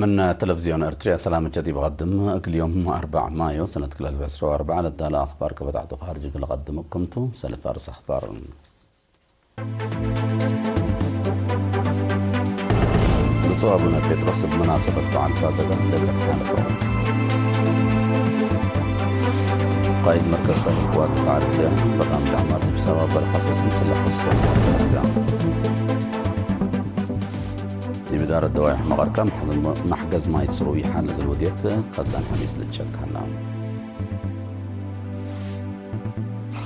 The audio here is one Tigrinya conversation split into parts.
من تلفزيون أرتريا سلام جدي بقدم اليوم أربع مايو سنة كل ألف وعشرة وأربعة للدالة أخبار كبتعتو خارج كل قدم كمتو سلف أرس أخبار. ብፁዕ ኣቡነ ጴጥሮስ ብመናሰበት በዓል ፋሲጋ ልደት ሓለፎም። ቃይድ መርከዝ ታሂል ቅዋት ድፋዕ ኤርትርያ በጣም ዳዕማር ዲብ ሰባ በልሓሰስ ምስለ ሓሶም ተረጋ። ዲብ ዳር ደዋይሕ መቐርካ ማሕገዝ ማይ ጽሩይ ሓለግል ውድየት ካዛን ሓዲስ ልትሸካላ።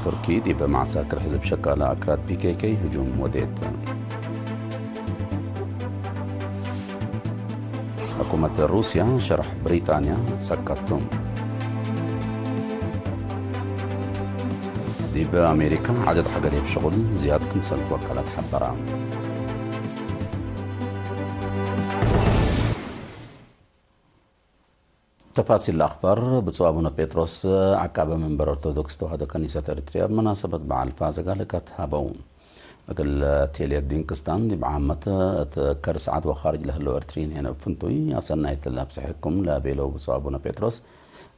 ቱርኪ ዲብ መዓስከር ሕዝብ ሸቃላ ኣክራድ ፒ ኬ ኬ ህጁም ወዴት። ሕኩመት ሩስያ ሸራሕ ብሪጣንያ ሰካቱ። ዲብ ኣሜሪካ ዓደድ ሓገድ ብ ሽቑል ዝያድ ክምሰል ወካላት ሓበራ። ተፋሲል ኣኽባር። ብፁዕ ኣቡነ ጴጥሮስ ዓቃበ መንበር ኦርቶዶክስ ተዋህዶ ከኒሰት ኤርትርያ ብመናሰበት በዓል ፋሲጋ ልደት ሃበው። እግል ቴሌ ዲንቅስታን ዲብ ዓመት እት ከርስ ዓድዋ ኻርጅ ለህለው ኤርትሪን ሄነ ፍንቱይ ኣሰናይት ለብጽሕኩም ለቤለው ብፁዕ ኣቡነ ጴጥሮስ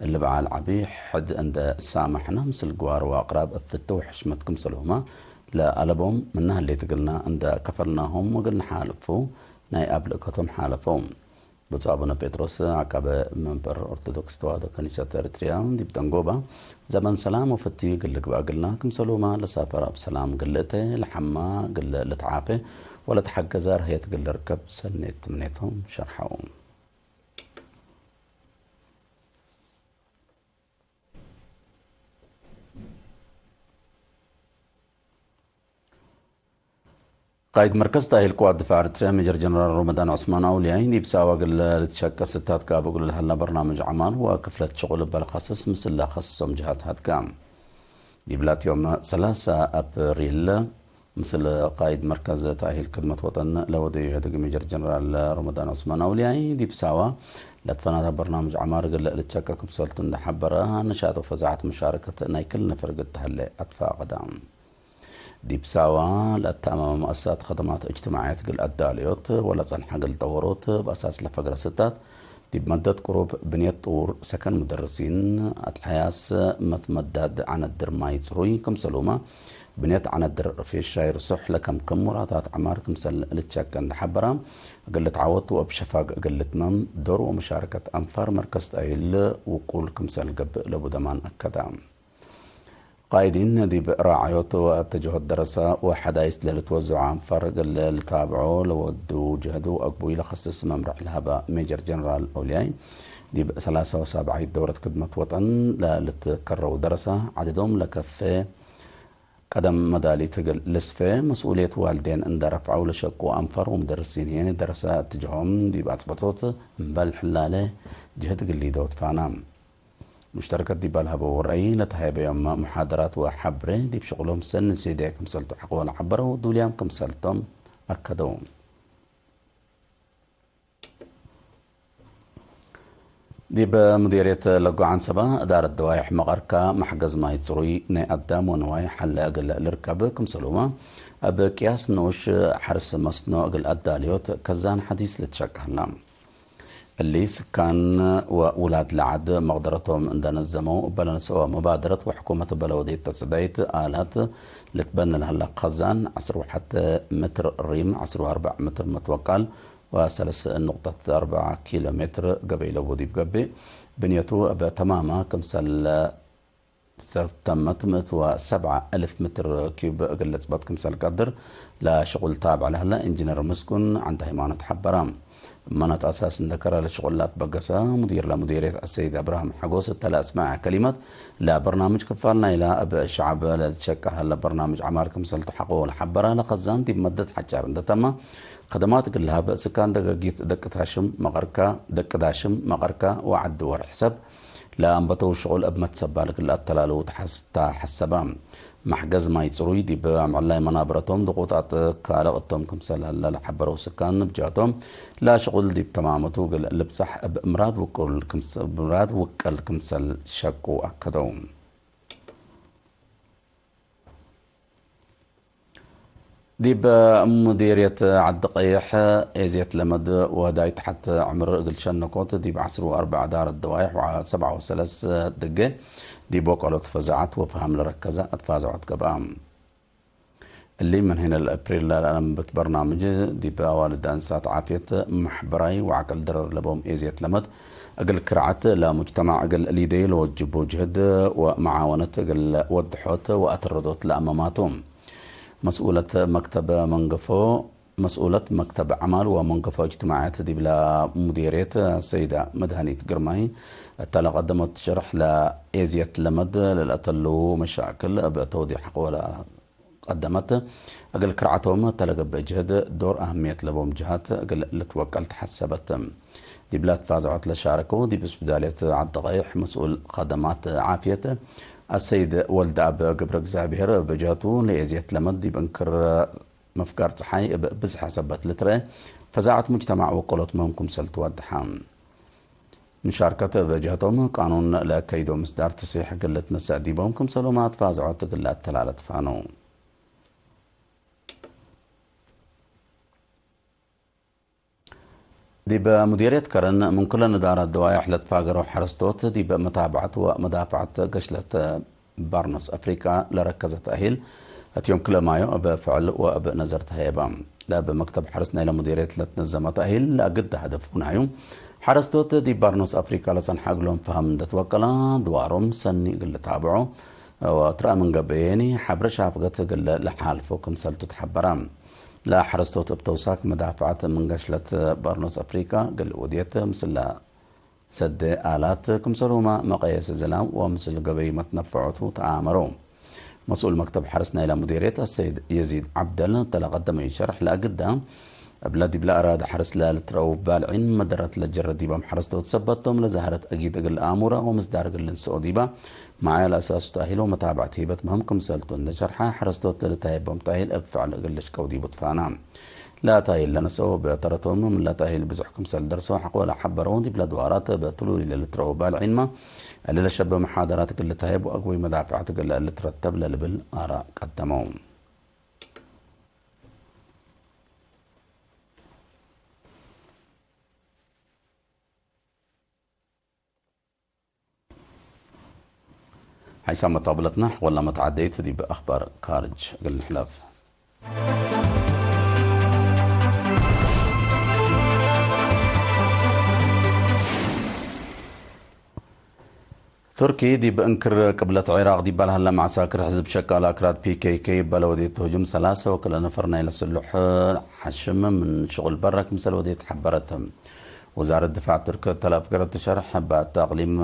እሊ በዓል ዓቢ ሕድ እንደ ሳማሕና ምስል ግዋር ወኣቅራብ እፍትው ሕሽመት ክምሰልሁማ ለኣለቦም ምናህሌት እግልና እንደ ከፈልናሆም እግል ንሓልፉ ናይ ኣብ ልእከቶም ሓለፈው። ብፁዕ ኣቡነ ጴጥሮስ ዓቃበ መንበር ኦርቶዶክስ ተዋህዶ ከኒሰት ኤርትርያ ዲብ ጠንጎባ ዘመን ሰላም ወፍትዩ ግል ግባእ ግልና ክምሰሉማ ለሳፈር ኣብ ሰላም ግልእተ ለሓማ ግል ልትዓፈ ወለተሓገዛ ርህየት ግል ርከብ ሰኔት ትምኔቶም ሸርሓው። ቃይድ መርከዝ ታሂል ቅዋት ድፋዕ ኤርትርያ ሜጀር ጀነራል ሮመዳን ዑስማን ኣውልያይ ዲብ ሳዋ ግል ልትሸቀ ስታት ካብ እግሉ ለሃላ በርናምጅ ዓማል ወክፍለት ሽቁል በልኻስስ ምስለ ኸሶም ጅሃት ሃድጋ። ዲብ ላትዮም ሰላሳ ኣፕሪል ምስል ቃይድ መርከዝ ታሂል ክድመት ወጠን ለወደዩ ኢህድግ ሜጀር ጀነራል ሮመዳን ዑስማን ኣውልያይ ዲብ ሳዋ ለትፈናታ በርናምጅ ዓማር ግል ልትሸቀ ክምሰልቱ እንደሓበረ ንሻጦ ፈዛዓት መሻረከት ናይ ክል ነፈር ግል ተሃለ ኣትፋቀዳ። ዲብ ሳዋ ለአተአማመ መአሳት ኸደማት እጅትማዕየት እግል አዳልዮት ወለጸንሐ እግል ጠወሮት በአሳስ ለፈግረ ስታት፣ ዲብ መደት ቅሩብ ብንየት ጥውር ሰከን ሙደርሲን፣ አትሐያስ መትመዳድ ዐነድር ማይ ጽሩይ ክምሰሉመ፣ ብንየት ዐነድር ርፊሻይ ርሱሕ ለከምክም ሙራታት ዐማር ክምሰል ልትሸቀ እንደ ሐበረ፣ እግል ልትዓወት ወእብ ሸፋግ እግል ልትመም ዶር ወመሻረከት አንፋር መርከዝ ጠይል ውቁል ክምሰል ገብእ ለቡ ደማን አከደ። ቃይዲን ዲብ ራዕዮት ወአተጀሆት ደረሰ ወሐዳይስ ለልትወዝዖ አንፋር እግል ልታብዖ ለወዱ ጀህድ ወአግቡይ ለኸስስ መምርሕ ለሀበ ሜጀር ጀነራል አውልያይ፣ ዲብ ሰላሳ ወሳብዓይት ደውረት ክድመት ወጠን ለልትከረው ደረሰ ዐደዶም ለከፌ ቀደም መዳሊት እግል ልስፌ መስኡልየት ዋልዴን እንደ ረፍዐው ለሸቁ አንፋር ወሙደርሲን ሄን ደረሰ እትጀሆም ዲብ አጽበቶት እምበል ሕላለ ጀህድ እግል ሊደው ትፋና። ሙሽተረከት ዲብ ለሀበው ረአይ ለተሀየበዮም ሙሓደራት ወሐብሬ ዲብ ሽቅሎም ሰኒ ሴድያ ክምሰልቱ ሐቆ ለሐበረው ዱልያም ክምሰልቶም አከደው። ዲብ ሙዴርየት ለጎ ዐንሰባ እዳረት ደዋይሕ መቐርካ መሕገዝ ማይ ጽሩይ ናይ አዳም ወንዋይ ሐለ እግል ልርከብ ክምሰሉማ እብ ቅያስ ንኡሽ ሐርስ መስኖ እግል አዳልዮት ከዛን ሐዲስ ልትሸቀህላ። እሊ ስካን ወውላድ ለዓድ መቅደረቶም እንደነዘመው እበ ለነስኦ መባደረት ወሕኩመት እበ ለወዴት ተጽዳይት ኣላት ልትበነ ለሀላ ኸዛን ዐስር ወሐተ ምትር ሪም፣ ዐስር ወአርበዕ ምትር መትወቃል ወሰለስ ንቁጠት አርበዓ ኪሎ ሜትር ገበይ ለቡ ዲብ ገብእ ብንየቱ እበ ተማማ ክምሰል ሰብተመት ምእት ወሰብዓ እልፍ ምትር ኪዩብ እግል ልጽበት ክምሰል ቀድር ለሽቁል ታብዕ ለህለ ኢንጂነር ምስጉን ዐንደ ሃይማኖት ሐበረ። እመነት አሳስ እንደከረ ለሽቁል ላትበገሰ ሙዲር ለሙዲርየት አሰይድ አብርሃም ሐጎስ እተ ለአስመዐ ከሊመት፣ ለበርናምጅ ክፋል ናይላ እብ ሸዐብ ለልትሸቀ ሀለ በርናምጅ ዐማር ክምሰል ተሐቆ ለሐበረ ለኸዛን ዲብ መደት ሐጫር እንደተመ፣ ከደማት እግል ለሀበ ስካን ደገጊት ደቂ ታሽም መቐርካ፣ ደቂ ዳሽም መቐርካ ወዐዲ ወርሕ ሰብ፣ ለአንበተው ሽቁል እብ መትሰባል እግል አተላልው ተሐስ-፣ ተሐሰበ። መሕገዝ ማይ ጽሩይ ዲብ ምዕላይ መናብረቶም ድቁጣት ካልቅ እቶም ክምሰል ሀለ ለሐበረው ስካን፣ ብጃቶም ለሽቁል ዲብ ተማመቱ እግል ልብጻሕ እብ ምራድ ውቁል ክምሰ-፣ ምራድ ውቀል ክምሰል ሸቁ አከደው። ዲብ ሙዲርየት ዓዲ ቀይሕ ኤዝየት ለመድ ወህዳይ ተሓት ዕምር እግል ሸነኮት ዲብ ዓስር ወኣርባዕ ዳር ደዋይሕ ወሰብዓ ወሰለስ ድገ ዲብ ወቀሎት ፈዛዓት ወፍሃም ለረከዛ ኣትፋዘዖት ገብኣ። እሊ ምን ሄነ ለእፕሪል ለለንብት በርናምጅ ዲብ ኣዋልድ ኣንስታት ዓፍየት ማሕበራይ ወዓቅል ድረር ለቦም ኤዝየት ለመድ እግል ክርዓት ለሙጅተማዕ እግል ሊደይ ለወጅቡ ጅህድ ወመዓወነት እግል ወድሖት ወኣትረዶት ለኣመማቱ። መስኡለት መክተብ መንገፎ መስኡለት መክተብ ዓማል ወመንገፎ እጅትማዕያት ዲብላ ሙዲርየት ሰይዳ መድሃኒት ግርማይ እታ ለቀደመት ሸርሕ ለኤዝየት ለመድ ለልአተሉ መሻክል እብ ተውዲሕ ወላ ቀደመት እግል ክርዓቶም እተ ለገብእ ጅህድ ዶር ኣህምየት ለቦም ጅሃት እግል ልትወቀል ተሓሰበት። ዲብላ ትፋዝዖት ለሻረከው ዲብ ስፒዳልየት ዓዲ ቀይሕ መስኡል ኸደማት ዓፍየት ኣሰይድ ወልደ ኣብ ግብረ እግዚኣብሔር በጃቱ ለኤዝየት ለመድ ዲብ እንክር መፍጋር ጸሓይ እብ ብዝሐ ሰበት ልትረአ ፈዛዓት ሙጅተማዕ ወቀሎት ምህም ክምሰል ትወድሓ። ምሻርከት በጃቶም ቃኑን ለከይዶ ምስዳር ተሲሕ ግልት ነሰዕ ዲቦም ክምሰሎማ ትፋዝዖት እግል ኣተላለጥፋ ነው። ዲብ ሙዲርየት ከረን ምን ኩለን እዳራት ደዋይሕ ለትፋገረው ሐረስቶት ዲብ መታብዐት ወመዳፍዐት ገሽለት ባርኖስ ኣፍሪቃ ለረከዘ ተእሂል እትዮም ክለ ማዮ እብ ፍዕል ወእብ ነዘር ተሀየባ። ለእብ መክተብ ሐርስ ናይለ ሙዲርየት ለትነዘመ ተእሂል ለአግድ ሀደፍ ሁናዩ ሐረስቶት ዲብ ባርኖስ ኣፍሪቃ ለጸንሐ እግሎም ፈሃም እንደትወቀላ ድዋሮም ሰኒ እግል ልታብዖ ወትረአ ምን ገብአየኒ ሐብረ ሻፍገት እግል ለሓልፎ ክምሰልቱ ተሐበራ። ለሐረስቶት እብ ተውሳክ መዳፍዐት ምን ገሽለት በርኖስ ኣፍሪቃ እግል ውድየት ምስለ ሰደ ኣላት ክምሰሉማ መቀየሰ ዘላም ወምስል ገበይ መትነፈዖቱ ተኣመሩ። መስኡል መክተብ ሐርስ ናይላ ሙዲርየት ኣሰይድ የዚድ ዓብደል ተለቀደመ ይሸርሕ ለአግዳ እብላ ዲብላ ኣራዳ ሐርስ ለልትረው ባልዒን መደረት ለጀረ ዲባም ሐረስቶት ሰበቶም ለዛህረት ኣጊድ እግል ኣሙራ ወምስዳር እግል ልንስኦ ዲባ መዓያ ለኣሳሱ ተኣሂሎ መታብዕት ሂበት ምህም ክምሰልቱ እንደ ሸርሓ ሐረስቶት ለልታየቦም ተኣሂል እብ ፍዕል እግል ልሽቀው ዲቡ ትፋና። ለታይል ለነሰኦ በተረቶም ምን ለታይል ብዙሕ ክምሰል ደርሶ ሐቆ ለሐበረው ዲብ ለድዋራት በትሉል ለልትረው ባልዒንማ እሊ ለሸበ መሓደራት እግል ልታየብ ወአግቦይ መዳፍዕት እግል ልትረተብ ለልብል ኣራ ቀደመው። ሓይሳም መጣብለትና ወላ መተዓደይት ዲብ ኣኽባር ካርጅ እግል ንሕለፍ። ቱርኪ ዲብ እንክር ቅብለት ዒራቅ ዲባል ሀላ መዓሳክር ሕዝብ ሸቃል ኣክራድ ፒ ኬ ኬ በለ ወዴት ህጁም ሰላሳ ወክለ ነፈር ናይ ለስሉሕ ሓሽም ምን ሽቁል በረ ክምሰል ወዴት ሓበረት። ወዛረት ድፋዕ ቱርክ ተላፍገረት ሸርሕ ባት ኣቅሊም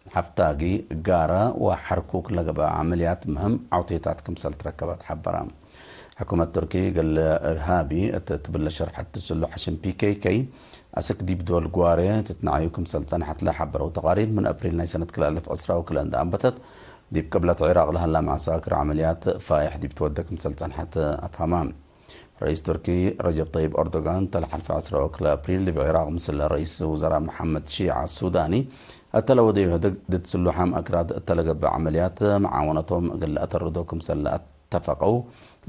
ሓፍታጊ ጋራ ወሓርኩክ ለገበ ዓመልያት ምህም ዓውቴታት ክምሰል ትረከበት ሓበራ። ሕኩመት ቱርኪ ገለ እርሃቢ እት ትብለ ሸርሐት ትስሉ ሓሽም ፒ ኬ ኬ ኣስክ ዲብ ዶል ጓሬ ትትናዓዩ ክምሰል ጸንሐት ለሓበረው ተቃሪር ምን ኣፕሪል ናይ ሰነት ክልተ ኣልፍ ዕስራ ወክልተ እንዳ ኣንበተት ዲብ ቅብለት ዒራቅ ለሃላ መዓሳክር ዓመልያት ፋይሕ ዲብ ትወደ ክምሰል ጸንሐት ኣፍሃማ። ረኢስ ቱርኪ ረጀብ ጠይብ ኤርዶጋን ተለሓልፈ ዕስራ ወክልተ ኣፕሪል ዲብ ዒራቅ ምስለ ረኢስ ውዘራ መሓመድ ሺዓ ሱዳኒ እተለወደዩ ህደግ ድትስሉሓም ኣክራድ እተለገብእ ዓመልያት መዓወነቶም እግል ኣተርዶ ክምሰል ተፈቀው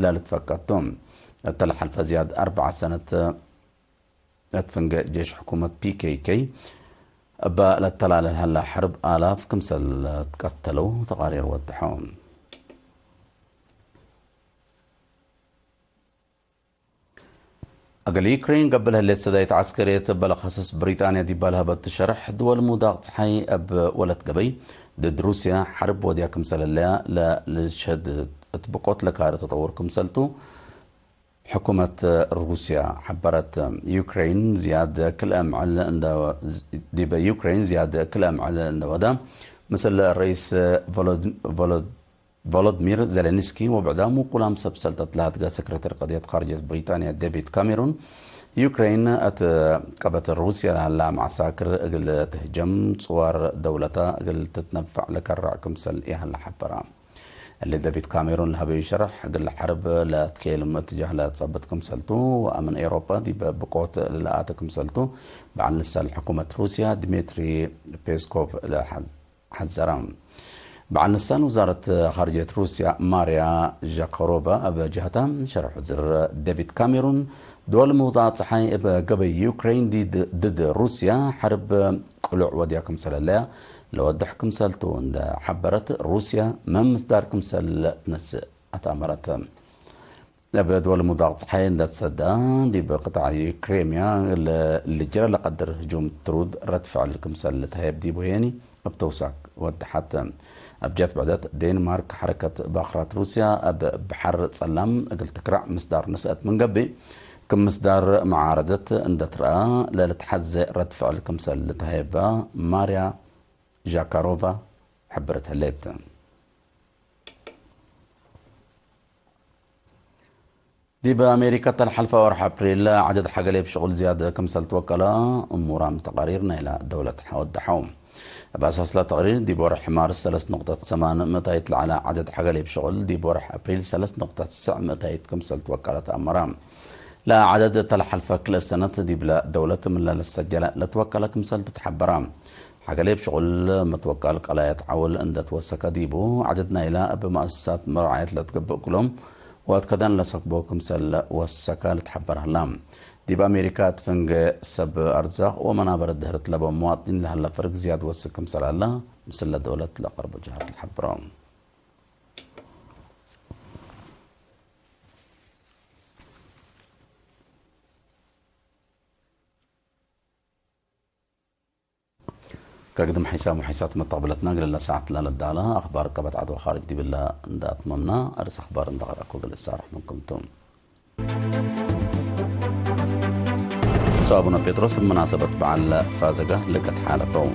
ለልትፈቀቶም። እተለሓልፈ ዝያድ ኣርባዓ ሰነት እት ፍንገ ጄሽ ሕኩመት ፒ ኬ ኬ እባ ለተላለ ሀላ ሕርብ ኣላፍ ክምሰል ትቀተለው ተቃሪር ወድሖ። እግል ዩክሬን ገብል ህሌት ሰዳይት ዓስከርየት በለኸስስ ብሪጣንያ ዲባ ለሀበቱ ሸርሕ ድወል ሙዳቅ ፀሓይ እብ ወለት ገበይ ድድ ሩስያ ሐርብ ወድያ ክምሰለለያ ለልሸድ እት ብቆት ለካሪ ተጠውር ክምሰልቱ ሕኩመት ሩስያ ሐበረት። ዩክሬን ዝያድ ክልአ ምዕል እንደ-፣ ዲበ ዩክሬን ዝያድ ክልአ ምዕል እንደወዳ ምስል ረኢስ ቮሎድ-፣ ቮሎድ-፣ ቮሎድሚር ዜሌንስኪ ወብዕዳም ውቁላም ሰብ ሰልጠት ለሃድጋ ሰክረተሪ ቀድየት ካርጀት ብሪጣንያ ዴቪድ ካሜሩን ዩክሬን እት ቀበት ሩስያ ለሃላ መዓሳክር እግል ትህጀም ጽዋር ደውለታ እግል ትትነፋዕ ለከራዕ ክምሰል ይሃላ ሐበራ። እሊ ዴቪድ ካሜሩን ለሀበዩ ሸርሕ እግል ሐርብ ለትኬልም እትጃህ ለጸብጥ ክምሰልቱ ወአምን ኤውሮጳ ዲብ ብቆት ለለኣተ ክምሰልቱ በዓል ንሳል ሕኩመት ሩስያ ዲሜትሪ ፔስኮቭ ለሐዝ-፣ ሐዘራ። በዓል ንሳን ውዛረት ኻርጀት ሩስያ ማርያ ዣካሮቫ ኣብ ጅሃታ ሸርሑ ዝር ዴቪድ ካሜሩን ድወል ምውጣ ፀሓይ ኣብ ገበይ ዩክሬን ድድ ሩስያ ሓርብ ቅሉዕ ወድያ ክምሰለለያ ለወድሕ ክምሰልቱ እንደ ሓበረት ሩስያ መምስዳር ክምሰል ትነስእ ኣተኣመረት። ኣብ ድወል ሙዳቕ ፀሓይ እንዳተሰዳ ዲብ ቅጣዕ ክሬምያ ልጅረ ለቀድር ህጁም ትሩድ ረድፍዕል ክምሰል ተሃየብ ዲብ ወየኒ ኣብ ተውሳክ ወድሓት። ኣብ ጀት ብዕደት ዴንማርክ ሓረከት ባኽራት ሩስያ ኣብ ብሓር ጸላም እግል ትክራዕ ምስዳር ንስአት መንገቢ ክም ምስዳር መዓረደት እንደትረኣ ለልትሓዘ ረድፍዕል ክምሰል ተሃየባ ማርያ ዣካሮቫ ሕብረት ህሌት። ዲብ ኣሜሪካ ተልሓልፋ ወርሒ ኣፕሪል ዓደድ ሓገሌ ብሽቑል ዝያድ ክምሰል ትወቀላ እሙራም ተቓሪር ናይላ ደውለት ሓወዳሓው። ኣብ ኣሳስላ ተቕሪር ዲብ ወርሒ ማርስ ሰለስተ ነቑጣት ሰማን ምእታይት ለዓላ ዓደድ ሓገሌ ብሽቑል ዲብ ወርሒ ኣፕሪል ሰለስተ ነቑጣት ስዕ ምእታይት ክምሰል ትወቀላ ተኣመራ። ለዓደድ ተልሓልፈ ክልእ ሰነት ዲብላ ደውለት ምላለ ሰጀላ ለትወቀላ ክምሰል ትትሓበራ። ሓገሌ ብሽቑል መትወቃል ቀላያት ዓውል እንደትወሰከ ዲቡ ዓደድ ናይላ ኣብ ማእሰሳት መርዓየት ለትገብእ ክሎም ወትከደን ለሰክቦ ክምሰል ወሰካ ልትሓበር ሃላ። ዲብ ኣሜሪካ ትፍንገ ሰብ ኣርዛቕ ወመናበረ ድህርት ለበ መዋጥኒን ለሃላ ፈርግ ዝያድ ወስክ ክምሰል ኣላ ምስለ ደውለት ለቐርቦ ጅሃት ልሓብሮ። ከግድም ሒሳም ወሒሳት መተቕብለትና ግልላ ሰዓት ላለዳላ ኣኽባር ቀበት ዓድዋ ኻርጅ ዲብላ እንዳኣትመምና ኣርስ ኣኽባር እንዳቐረእኩ ግልሳ ርሕምኩም ቱም። ብፁዕ ኣቡነ ጴጥሮስ ብመናሰበት በዓል ፋዘጋ ልቀት ሓለፈው።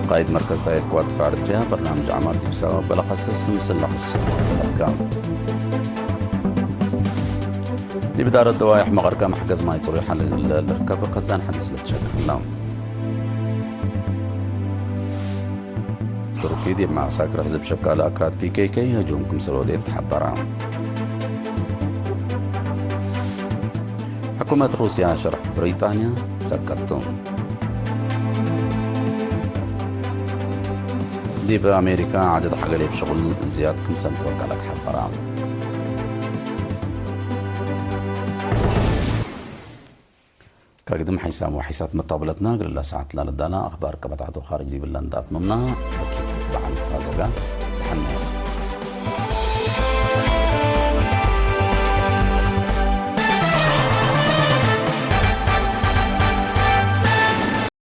ቃይድ መርከዝ ታየት ኳት ፋርትያ በርናምጅ ዓማር ዲብሳዋ በለኸስስ ምስላ ኸስሱ ተለካ። ዲብ ዳረት ደዋይሕ መቐርካ ማሕገዝ ማይ ጽሩይ ሓልል ልርከብ ከዛን ሓዲስ ለትሸክፍና። ቱርኪ ዲብ ማዕሳክር ሕዝብ ሸካለ ኣክራድ ፒ ኬ ኬ ህጁም ክምሰል ወዴት ተሓበራ። ሕኩመት ሩስያ ሸርሕ ብሪጣንያ ሰቀቱ። ዲብ ኣሜሪካ ዓደድ ሓገሌ ብሽቑል ዝያድ ክምሰል ተወቀለት ሓበራ። ከግድም ሓይሳም ወሓይሳት መታብለትና ግልላ ሰዓት ላለዳና ኣኽባር ቀበታት ወኻርጅ ዲብላ እንዳኣትመምና በኪት በዓል ፋዘጋ ድሓና።